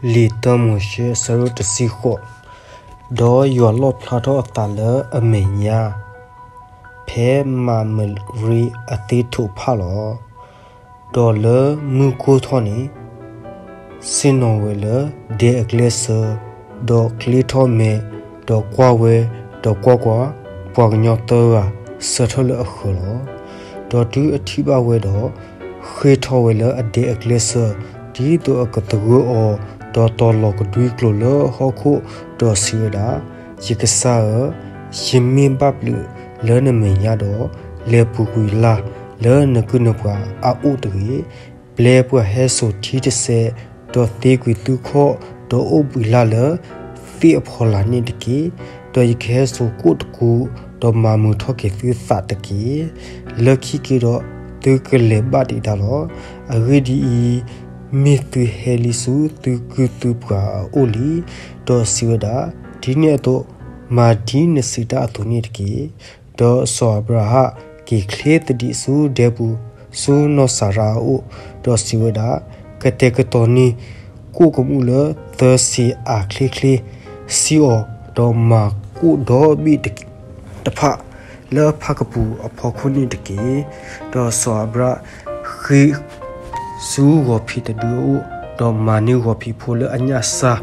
လံာ်တၢမိၤၡ့ အဆၢဒိၣ်တဆံဃိး. ဒီးယွၤလီၣ်ဖျါထီၣ်အသးလၢအမဲာ်ညါ ဖဲမၤမရံအသ့ထိးဖးလီၤ. ဒီးလၢမုၢ်ကိၢ်ထီၣ်န့ၣ် ဆ့ၣ်နီၤဝဲလၢဒဲအကျဲစၢၤ, ဒီးကျ့ထီၣ်မဲ, ဒီးကွၢ်ဝဲ, ဒီးကွၢ်ကွၢ်, ပှၤကညီသၢဂၤဆၢထၢၣ်လၢအဃၢၤလီၤ. ဒီးတုၤအထံၣ်ဘၣ်ဝဲဒီး, ဃ့ၢ်ထီၣ်ဝဲလၢအဒဲအကျဲစၢၤ, ဒ်သိးအကသဂၢၢ်အီၤ, ဒီးတီၤလီၤကဒွံကျိာ်လၢဟီၣ်ခိၣ်, ဒီးစံးဝဲဒၣ်, ယကစၢ်ဧၢ, ယမ့ၢ်ဘၣ်ဘျုးလၢနမဲာ်ညါဒီး, လဲၤပူၤကွံာ်လၢ်လၢနကုၢ်နပှၤအအိၣ်တဂ့ၤ. ပျဲပှၤဟဲစိာ်ထံတစဲး, ဒီးသ့ကွံာ်သုခီၣ်, ဒီးအိၣ်ဘှံးလၢ်လၢသ့ၣ်အဖီလာ်န့ၣ်တက့ၢ်. ဒီးယကဟဲစိာ်ကိၣ်တကူ, ဒီးမၤမုာ်ထီၣ်က့ၤသုသးတက့ၢ်. လၢခံက့ၤဒီးသုကလဲၤဘၣ်ဒံးတၢ်လီၤ. အဂ့ၢ်ဒ်အံၤ, မ့ၢ်သုဟဲလံဆူသုကုၢ်သုပှၤအအိၣ်လံ. ဒီးစံးဝဲဒၣ်, ဒ်န့ၣ်အသိး, မၤဒ်နစံးတၢ်အသိးန့ၣ်တက့ၢ်. ဒီးစီၤအၤဘြၤဟၣ်က့ၤချ့သဒံးဆူဒဲပူၤ, ဆူနီၢ်စၤရါအအိၣ်, ဒီးစံးဝဲဒၣ်, ကတဲာ်ကတီၤန့ၢ်ကိၣ်ကမူၣ်လၢသၢဆံးအချ့ချ့, စံၣ်အီၤ, ဒီးမၤကိၣ်ဒီဘ့ၣ်တဖၣ် လၢဖၣ်ကပူၤအဖီခိၣ်န့ၣ်တက့ၢ်. ဒီးစီၤအၤဘြၤဟၣ်ဃ့ၢ်ဆူဂီၤဖံးတဒုအအိၣ်, ဒီးမၤန့ၢ်ဂီၤဖံးဖိလၢအညၣ်စၢ်,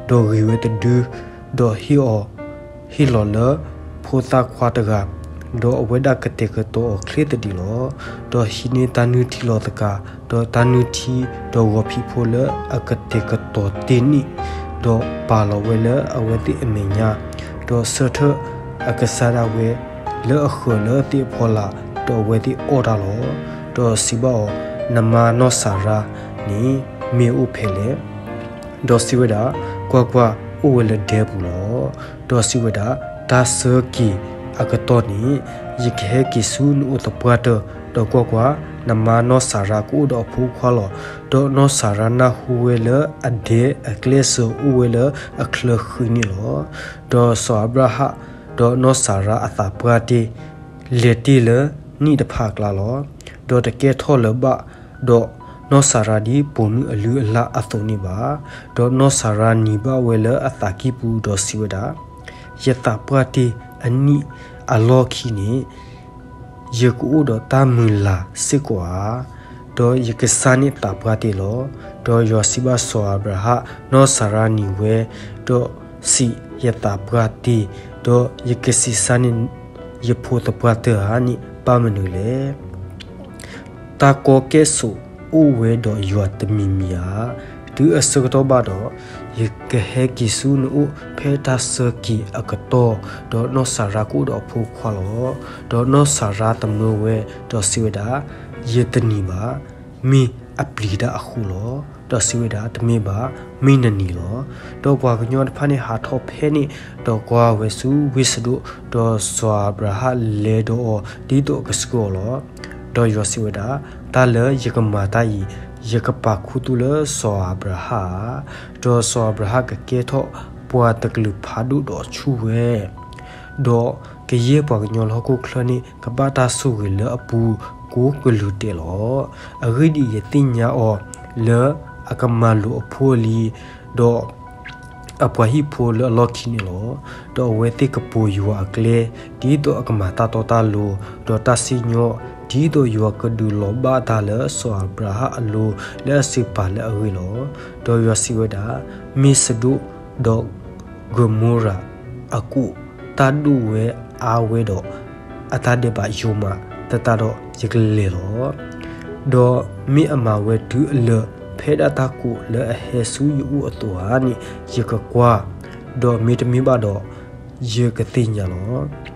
ဒီးဂ့ၤဝဲတဒု, ဒီးဟ့ၣ်အီၤ, ဟ့ၣ်လီၤလၢဖိသၣ်ခွါတဂၤ, ဒီးအဝဲဒၣ်ကတဲာ်ကတီၤအီၤချ့သဒံးလီၤ. ဒီးဟံးန့ၢ်တၢ်နုၢ်ထံလီၤသကၤ, ဒီးတၢ်နုၢ်ထံ, ဒီးဂီၤဖံးဖိလၢအကတဲာ်ကတီၤတ့ၢ်န့ၣ်, ဒီးပာ်လီၤဝဲလၢအဝဲသ့ၣ်အမဲာ်ညါ, ဒီးဆၢထၢၣ်အကစၢ်ဒၣ်ဝဲလၢအဃၢၤလၢသ့ၣ်အဖီလာ်, ဒီးအဝဲသ့ၣ်အီၣ်တၢ်လီၤ. ဒီးစံးဘၣ်အီၤ, နမါနီၢ်စၤရါန့ၣ်မ့ၢ်အိၣ်ဖဲလဲၣ်. ဒီးစံးဝဲဒၣ်, ကွၢ်ကွၢ်, အိၣ်ဝဲလၢဒဲပူၤလီၤ. ဒီးစံးဝဲဒၣ်, တၢ်ဆၢက့ၤအကတီၢ်န့ၣ်, ယကဟဲက့ၤဆူနအိၣ်သပှၢ်တၢၢ်, ဒီးကွၢ်ကွၢ်, နမါနီၢ်စၤရါကအိၣ်ဒီးအဖိခွါလီၤ. ဒီးနီၢ်စၤရါနၢ်ဟူဝဲလၢအဒဲအကျဲစၢၤအိၣ်ဝဲလၢအချၢဃံန့ၣ်လီၤ. ဒီးစီၤအၤဘြၤဟၣ်, ဒီးနီၢ်စၤရါအသးပှၢ်တ့ၢ်, လဲၤတ့ၢ်လၢနံၣ်တဖၣ်အကျါလီၤ. ဒီးတကဲထီၣ်လၢၤဘၣ်, ဒီးနီၢ်စၤရါဒ်ပိာ်မုၣ်အလုၢ်အလၢ်အသိးန့ၣ်ဘၣ်. ဒီးနီၢ်စၤရါနံၤဘၣ်ဝဲလၢအသးကံၢ်ပူၤ, ဒီးစံးဝဲဒၣ်, ယသးပှၢ်တ့ၢ်အနံၣ်အလီၢ်ခံန့ၣ်, ယကအိၣ်ဒီးတၢ်မုာ်လၤစ့ၢ်ကီးဧါ. ဒီးယကစၢ်န့ၣ်သးပှၢ်တ့ၢ်လီၤ. ဒီးယွၤစံးဘၣ်စီၤအၤဘြၤဟၣ်, နီၢ်စၤရါနံၤဝဲ, ဒီးစံး, ယသးပှၢ်တ့ၢ်, ဒီးယကစံးစၢ်န့ၣ်, ယဖိသပှၢ်တၢၢ်ဧါန့ၣ် ဘၣ်မနုၤလဲၣ်. တၢ်ကီကဲၣ်ဆိးအိၣ်ဝဲဒီးယွၤတမံၤမံၤဧါ. တုၤအဆၢကတီၢ်ဘၣ်ဒီး, ယကဟဲက့ၤဆူနအိၣ်ဖဲတၢ်ဆၢက့ၤအကတီၢ်, ဒီးနီၢ်စၤရါကအိၣ်ဒီးအဖိခွါလီၤ. ဒီးနီၢ်စၤရါသမၢဝဲ, ဒီးစံးဝဲဒၣ်, ယတနံၤဘၣ်, မ့ၢ်အပျံၤတၢ်အဃိလီၤ. ဒီးစံးဝဲဒၣ်, တမ့ၢ်ဘၣ်, မ့ၢ်နနံၤလီၤ. ဒီးပှၤကညီတဖၣ်န့ၣ်ဟးထီၣ်ဖဲန့ၣ်, ဒီးကွၢ်ဝဲဆူဝ့ၢ်စဒိၣ်, ဒီးစီၤအၤဘြၤဟၣ်လဲၤဒီးအီၤဒ်သိးအကဆှၢအီၤလီၤ. ဒီးယွၤစံးဝဲဒၣ်, တၢ်လၢယကမၤတၢ်အံၤ, ယကပာ်ခူသူၣ်လၢစီၤအၤဘြၤဟၣ်ဧါ. ဒီးစီၤအၤဘြၤဟၣ်ကကဲထီၣ်ပှၤတကလုာ်ဖးဒိၣ်ဒီးဆူၣ်ဝဲ ဒီးကယဲၢ်ပှၤကညီလၢဟီၣ်ခိၣ်ချၢန့ၣ် ကဘၣ်တၢ်ဆိၣ်ဂ့ၤလၢအပူၤကိးကလုာ်ဒဲးလီၤ. အဂ့ၢ်ဒ်အံၤ, ယသ့ၣ်ညါအီၤလၢအကမၤလိာ်အဖိအလံၤ, ဒီးအပှၤဟံၣ်ဖိလၢအလီၢ်ခံန့ၣ်လီၤ. ဒီးအဝဲသ့ၣ်ကပိာ်ယွၤအကျဲ, ဒ်သိးအကမၤတၢ်တီတၢ်လိၤ, ဒီးတၢ်စံၣ်ညီၣ်, ဒ်သိးယွၤကဒုးလီၤဘၣ်တၢ်လၢစီၤအၤဘြၤဟၣ်အလိၤလၢအစုပာ်လၢအဂ့ၢ်လီၤ. ဒီးယွၤစံးဝဲဒၣ်, မ့ၢ်စဒိၣ်ဒီး ကမိရၤအကိးတၢ်ဒိၣ်ဝဲအါဝဲဒီး အတၢ်ဒဲးဘးယိာ်မးသတးဒီး ယကလဲၤလီၤ. ဒီးမ့ၢ်အမၤဝဲတုၤအလၢာ် ဖဲဒၣ်တၢ်ကိးလၢအဟဲဆူယအိၣ်အသိးဧါန့ၣ် ယကကွၢ်, ဒီးမ့တမ့ၢ်ဘၣ်ဒီး ယကသ့ၣ်ညါလီၤ.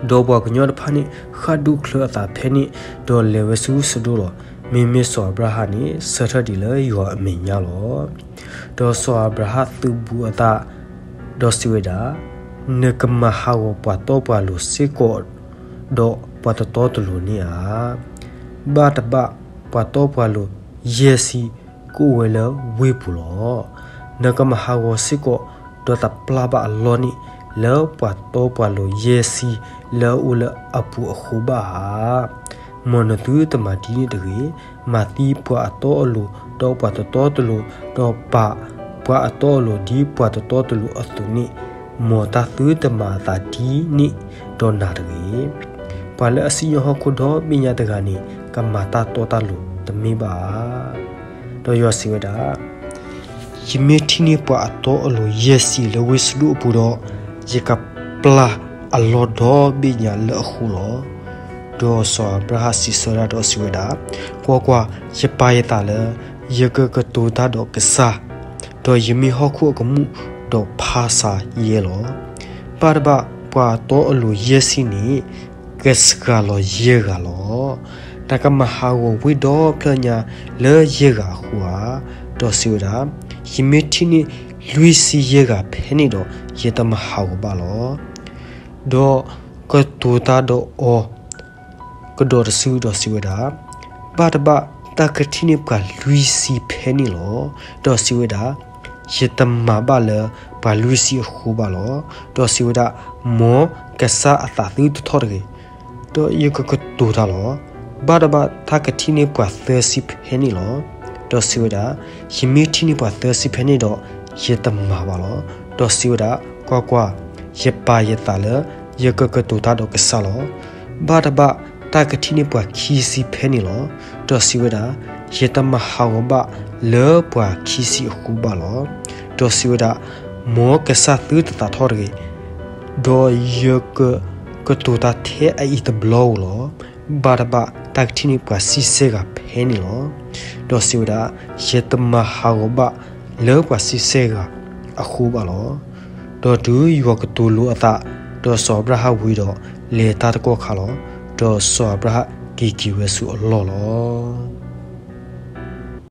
ဒီးပှၤကညီတဖၣ်န့ၣ် ဃၣ်ဒူၣ်ချၢအသးဖဲန့ၣ်, ဒီးလဲၤဝဲဆူစဒိၣ်လီၤ. မ့မ့ၢ်စီၤအၤဘြၤဟၣ်န့ၣ် ဆၢထၢၣ်ဒံးလၢယွၤအမဲာ်ညါလီၤ. ဒီးစီၤအၤဘြၤဟၣ်သုးဘူးအသး, ဒီးစံးဝဲဒၣ်, နကမၤဟးဂီၤပှၤတီပှၤလိၤစ့ၢ်ကီး, ဒီးပှၤတတီတလိၤန့ၣ်ဧါ. ဘၣ်တဘၣ်ပှၤတီပှၤလိၤယဲၢ်ဆံ ကအိၣ်ဝဲလၢဝ့ၢ်ပူၤလီၤ. နကမၤဟးဂီၤစ့ၢ်ကီး, ဒီးတပျၢ်ဘၣ်အလီၢ်န့ၣ် လၢပှၤတီပှၤလိၤယဲၢ်ဆံလၢအအိၣ်လၢအပူၤအဃိဘၣ်ဧါ. မ်နသုတမၤဒ်န့ၣ်တဂ့ၤ. မၤသံပှၤအတီအလိၤ, ဒီးပှၤတတီတလိၤ, ဒီးပာ် ပှၤအတီအလိၤဒ်ပှၤတတီတလိၤအသိးန့ၣ်, မ်တၢ်သုတမၤအသးဒ်န့ၣ်ဒီးနၤတဂ့ၤ. ပှၤလၢအစံၣ်ညီၣ်ဟီၣ်ခိၣ်ဒီဘ့ၣ်ညါတဂၤန့ၣ် ကမၤတၢ်တီတၢ်လိၤတမ့ၢ်ဘၣ်ဧါ. ဒီးယွၤစံးဝဲဒၣ်, ယမ့ၢ်ထံၣ်န့ၢ်ပှၤအတီအလိၤယဲၢ်ဆံလၢဝ့ၢ်စဒိၣ်အပူၤဒီး, ယကပျၢ်အလီၢ်ဒီဘ့ၣ်ညါလၢအဃိလီၤ. ဒီးစီၤအၤဘြၤဟၣ်စံးဆၢဒၣ်ဒီးစံးဝဲဒၣ်, ကွၢ်ကွၢ်, ယပာ်ယသးလၢ ယကကတိၤတၢ်ဒီးကစၢ်, ဒီးယမ့ၢ်ဟီၣ်ခိၣ်အကမူၣ်ဒီးဖၣ်ဆါယဲလီၤ. ဘၣ်တဘၣ်ပှၤအတီအလိၤယဲၢ်ဆံန့ၣ် ကစှၤလီၤယဲၢ်ဂၤလီၤ. နကမၤဟးဂီၤဝ့ၢ်ဒီဖျၢၣ်ညါလၢယဲၢ်ဂၤအဃိဧါ. ဒီးစံးဝဲဒၣ်, ယမ့ၢ်ထံၣ်န့ၢ်လွံၢ်ဆံယဲၢ်ဂၤဖဲန့ၣ်ဒီး ယတမၤဟးဂီၤဘၣ်လီၤ. ဒီးကတိၤတၢ်ဒီးအီၤ ကဒီးတစုဒီးစံးဝဲဒၣ်, ဘၣ်တဘၣ်တၢ်ကထံၣ်န့ၢ်ပှၤလွံၢ်ဆံဖဲန့ၣ်လီၤ. ဒီးစံးဝဲဒၣ်, ယတမၤဘၣ်လၢပှၤလွံၢ်ဆံအဃိဘၣ်လီၤ. ဒီးစံးဝဲဒၣ်, မ်ကစၢ်အသးသုတထီၣ်တဂ့ၤ, ဒီးယကကတိၤတၢ်လီၤ. ဘၣ်တဘၣ်တၢ်ကထံၣ်န့ၢ်ပှၤသၢဆံဖဲန့ၣ်လီၤ. ဒီးစံးဝဲဒၣ်, ယမ့ၢ်ထံၣ်န့ၢ်ပှၤသၢဆံဖဲန့ၣ်ဒီး ယတမၤဘၣ်လီၤ. ဒီးစံးဝဲဒၣ်, ကွၢ်ကွၢ်, ယပာ်ယသးလၢ ယကကတိၤတၢ်ဒီးကစၢ်လီၤ. ဘၣ်တဘၣ်တၢ်ကထံၣ်န့ၢ်ပှၤခံဆံဖဲန့ၣ်လီၤ. ဒီးစံးဝဲဒၣ်, ယတမၤဟးဂီၤဘၣ်လၢပှၤခံဆံအဃိဘၣ်လီၤ. ဒီးစံးဝဲဒၣ်, မ်ကစၢ်သုတသးထီၣ်တဂ့ၤ, ဒီးယကကတိၤတၢ်ထဲအအံၤတဘျီဧိၤလီၤ. ဘၣ်တဘၣ်တၢ်ကထံၣ်န့ၢ်ပှၤဆံဆဲၣ်ဂၤဖဲန့ၣ်လီၤ. ဒီးစံးဝဲဒၣ်, ယတမၤဟးဂီၤဘၣ်လၢပှၤဆံဆဲၣ်ဂၤအဃိဘၣ်လီၤ. ဒီးတုၤယွၤကတိၤလိာ်အသး, ဒီးစီၤအၤဘြၤဟၣ်ဝံၤဒီး လဲၤတၢ်တကီၢ်ခါလီၤ. ဒီးစီၤအၤဘြၤဟၣ်က့ၤက့ၤဝဲဆူအလီၢ်လီၤ.